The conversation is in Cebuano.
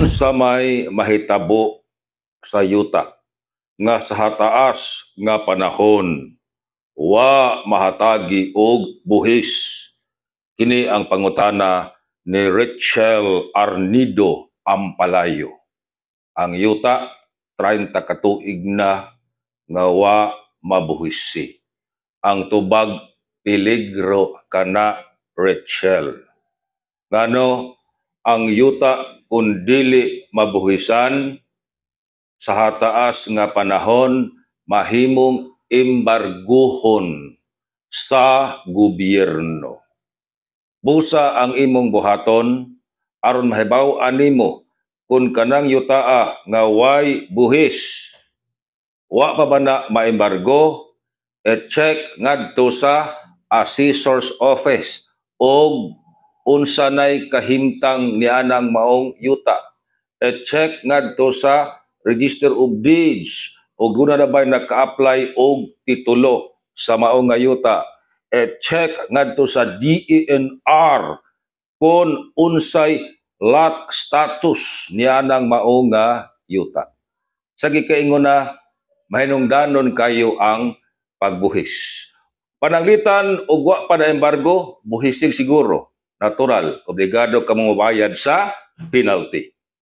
Unsa may mahitabo sa yuta nga sa hataas nga panahon wa mahatagi og buhis? Kini ang pangutana ni Rachel Arnido Ampalayo. Ang yuta, 30 ka tuig na nga wa mabuhisi. Ang tubag, peligro kana, Rachel. Ngano ang yuta kung dili mabuhisan sa hataas nga panahon mahimong embarguhon sa gobyerno. Busa ang imong buhaton aron mahibaw-an nimo kung kanang yutaa nga way buhis wa pa ba na maembargo, e-check ngadto sa assessor's office og unsa nay kahimtang nianang maong yuta. E-check ngadto sa Register of Deeds og duna na bay naka-apply og titulo sa maong nga yuta. E-check ngadto sa DENR kung unsay lot status nianang mao nga yuta. Sa gikaingon na mahinungdanon kayo ang pagbuhis. Pananglitan og wa pa na embargo, buhisig siguro. Natural, obligado ka mobayad sa penalty.